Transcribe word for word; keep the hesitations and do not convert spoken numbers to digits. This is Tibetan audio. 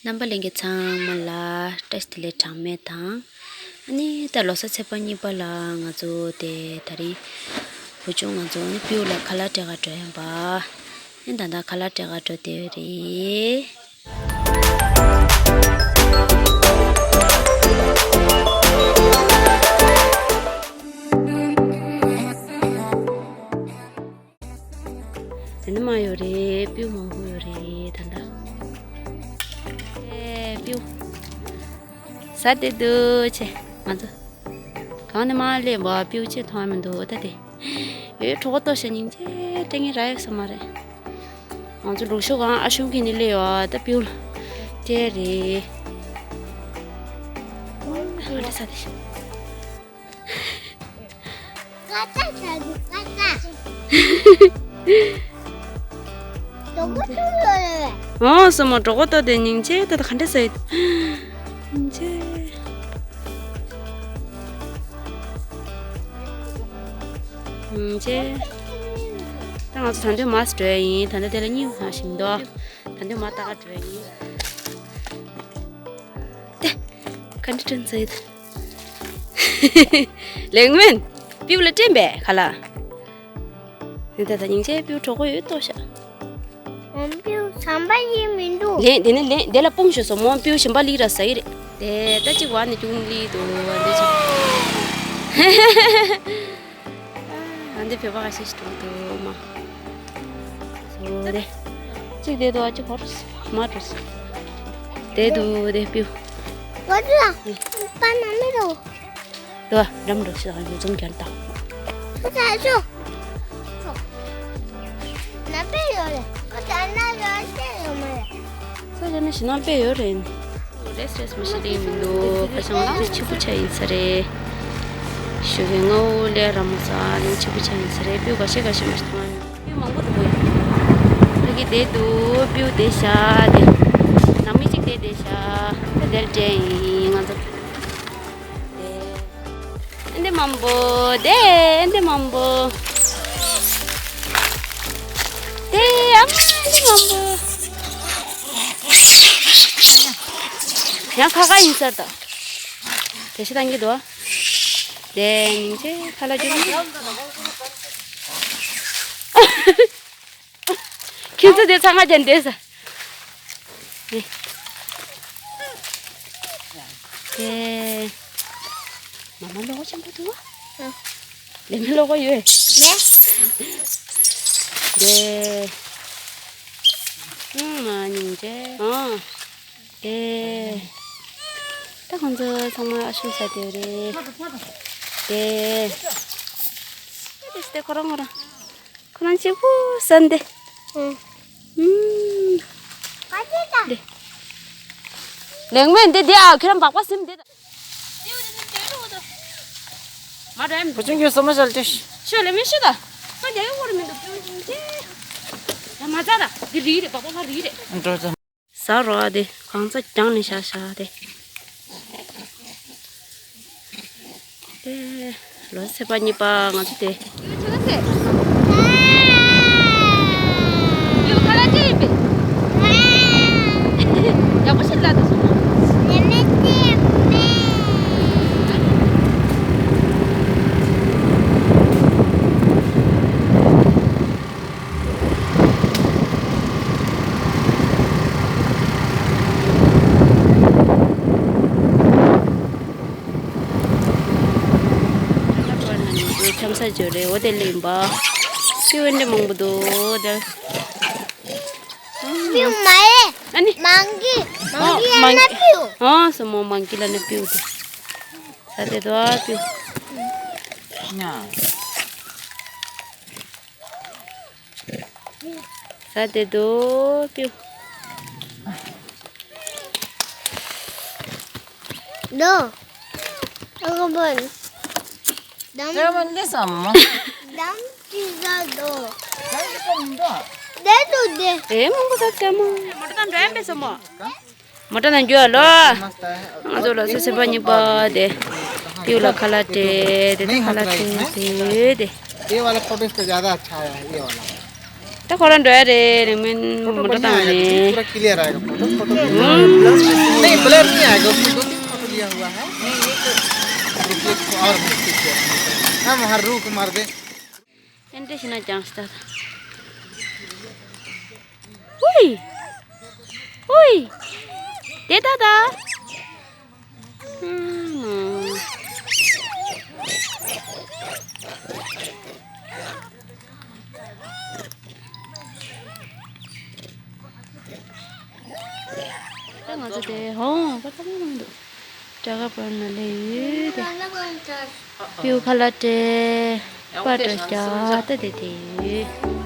རྣམ་པ་ལྷན་རྒྱས་ཚང་མ་ལ་བཀྲ་ཤིས་བདེ་ལེགས་གྲངས་མེད་དང་། ཨ་ནི་ད་ལོ་གསར་ཚེས་པ་གཉིས་པ་ལ་ང་ཚོ་དེ་ད་རིང་བུ་ཆུང་ང་ཚོ་ནི་པིའུ་ལ་ཁ་ལག་སྤྲད་ག་འགྲོ་ཡིན་པ། ཨ་ནི་ད་ལྟ་ཁ་ལག་སྤྲད་ག་འགྲོ་བསྡད་ཡོད་རེད། དེ་ནི་མ་ཡོད་རེད། སྤུས་མང་པོ་ཡོད་རེད་ད་ལྟ། ཨེ་སྤུས། ཟ་བསྡད་འདུག་ཆེ་ང་ཚོ། གང་ནས་མ་སླེབས་པ་སྤུས་ཆེ་མཐོང་མི་འདུག་ད་དེ། ཨེ་གྲོད་ཁོག་ལྟོགས་ཤག་སྙིང་རྗེ་སྤྲད་མཁན་རག་ཡོད་ས་མ་རེད། ང་ཚོ་ལུག་ཤོག་གང་ཨ་ཤུམ་གྱིས་ནི་སླེབས་ཡོད་ད་སྤུས་ལ། དེ་རེད། ཨ་འདྲ་ས་དེ། ཀ་ཏ་ཟ་འདུག་ཀ་ཏ། གྲོད་ཁོག་ལྟོགས་ཡོད་རེད། ཨོ་སོ་མོ་གྲོད་ཁོག་ལྟོགས་ཏེ་སྙིང་རྗེ་ད་ལྟ་ག་འདྲ་ཟ་ཡི་འདུག་སྙིང་རྗེ། སྙིང་རྗེ། ད་ང་ཚོ་ད་འདོད་མ་སི་འགྲོ་ཡ་ཡིན། ད་ལྟ་དེ་ལ་གཉིད་ཧ་ཞིམ་འདུག་ད་འདོད་མ་ལྟ་ག་འགྲོ་ཡ་ཡིན། ཏེ། ག་འདྲ་དྲན་ཚོད། ལེགས་མིན། སྤུས་ལ་སྤྲད་པས་ཁ་ལག་ནི་ད་ལྟ་སྙིང་རྗེ་སྤུས་གྲོད་ཁོག་ཡོད་ལྟོགས་ཤག་ཨོ་སྤུས་ཟམ་པ་ཡིན་མི་འདུག་ལེན་དེ་ནི་ལེན་དེ་ལ་སྤུངས་ཤོག་སོ་མོ་སྤུས་ཞིམ་པ་ལི་ར་ཟ་ཡི་རེད། དེ་ད་ཅིག་བ་ནི་ཅུང་ལི་འདུག་བ་འདི་ཅིག་ཨ་འདི་བོད་པ་ཁ་ཤས་ཤིག་འགྲོ་འདུག་མ། སོ་དེ། གཅིག་དེ་དུ་ཨ་ཅིག་ཧོར་མ་འགྲོ་སོ། དེ་དུ་དེ་སྤུས། ཧོར་ལ་པ་ན་མི་རོ། དུ་འགྲམ་འགྲོ་ཤི་ཡོ་ཙུམ་གྱར་ད། ཁོ་ཚ་ཤོ། ཁོ་ན་པེ་ཡོ་རེ། ཁོ་ཚ་ན་ཡོ་ཤེ་ཡོ་མ་རེ། ས་ཆ་ནི་ཤི་ན་པེ་ཡོ་རེ། རེས་རེས་མ་ཤི་ལེ་མི་འདུག་ཁ་ཆང་ལ་ཆི་པུ་ཆ་ཡིན་ས་རེད། ཞུ་གི་ང་འུ་ལེ་ར་མ་ས་ནི་ཆི་པུ་ཆ་ཡིན་ས་རེད། པེ་ག་ཤེ་ག་ཤེ་མ་ཤི་ཐོང་། ཡུལ་མང་པོ་འདུག་གོ། ཕ་གི་དེ་འདུག་སྤུས་དེ་ཤ་དེ། ནང་མི་གཅིག་དེ་དེ་ཤ། ད་དེར་འདྲེ་ཡིན་ང་ཚོ། དེ། འདི་མང་པོ་དེ་འདི་མང་པོ། དེ་ཨ་མ་འདི་མང་པོ། ཡང་ཁ་ཁ་ཡིན་ས་རེད་ད། དེ་ཤ་བཏང་གི་འདུག་དེ་སྙིང་རྗེ་ཁ་ལག་རྒྱུ་མ། ཁྱེད་ཚོ་དེ་ཚང་མ་ཀྱང་འདེད་ས། དེ། མ་མ་ལོག་ཆེན་པོ་འདུག་བ། ལེ་མ་ལོག་ཡོད། ལེ། དེ། ཨུམ་མ་སྙིང་རྗེ། ཨང་། དེ། ད་ཁོང་ཚོ་ཚང་མ་ཨ་ཤུ་ས་དེ་རེད། དེ། དེ་སྟེ་ཁོ་རང་ཁོ་རང་། ཁོ་རང་གཅིག་པུ་ས་འདི། ཨུམ། ཨུམ། དེ། ལེགས་མེད་འདི་དེ་ཨ་ཁྱེད་རང་སྦག་པ་ཟིན་འདི། མ་འགྲོ་ཡ་མི་འདུག་བུ་ཆུང་ཁྱོད་སོ་མ་ཤལ་ཏེ། ཤོད་ལེ་མི་ཤོད་ད། ཁོ་རྒྱ་ཡོད་བོར་མི་འདུག་ཁྱོད་ཀྱིས་ཡ་མ་ཟ་ད། འདི་རིགས་རེད། སྦག་པ་ཁ་རིགས་རེད། འགྲོ་ད། ཟ་རོགས་ཨ་དེ་གང་ཚ་རྒྱང་ནས་བཞག་བཞག་དེ། དེ་ལོ་ཚེས་པ་གཉིས་པ་ང་ཚོ་དེ། ཡག་པོ་ཞིག་ལ་དུ་སོང་། འཆམ་ས་ཅིག་རེད། འོ་དེ་ལེན་པ། སི་ཝེན་ཏེ་མང་པོ་འདུག་དེ། སྤུས་མ་རེད། ཨ་ནི། མང་གི། མང་གི་ཨ་ན་སྤུས། ཨ་སོ་མོ་མང་གི་ལ་ནི་སྤུས་དེ། ས་དེ་དོ་ཨ་སྤུས། ས་དེ་དོ་སྤུས། དོ། ཨ་ཁ་པོ། དམ། དམ་ཅི་ཟ་དོ། དེ་དུ་དེ། དེ་མང་པོ་ཟ་ཆ་མོ། མོ་ཊ་ནང་འགྲོ་ཡ་མེད་སོ་མོ། མོ་ཊ་ནང་འགྱོ་ཡ་ལོ། ང་ཚོ་ལོ་སི་སི་པ་གཉིས་པ་དེ། སྤུས་ལ་ཁ་ལག་སྤྲད་དེ་ཁ་ལག་སྤྲད་དེ་དེ། ये वाला फोटो इसका ज़्यादा अच्छा आया है, ये वाला। ད་ཁོ་རང་འགྲོ་ཡ་རེད། རིང་མིན་མོ་ཊ་བཏང་ནས། पूरा क्लियर आएगा फोटो। फोटो भी हम्म। ब्लर नहीं, ब्लर नहीं आएगा, उसमें दो तीन फोटो लिया हुआ है। नहीं, ये तो रुकिए, और ठीक है। हम हर रुख मार दे। ཨེ་འདྲ་ཞིག་ན་ཀྱང་ཤི་ད། ཧུའི། ཧུའི། དེ་ད་ད། ཧུམ། ད་ང་ཚོ་དེ་ཧོང་པ་ད་མི་འདུག་དྲ་ག་པར་ན་ལས་ཡོད་དེ། པིའུ་ཁ་ལ་ཏྲེ། པ་ཏྲ་ཀྱ་ད་དེ་དེ་ཡོད།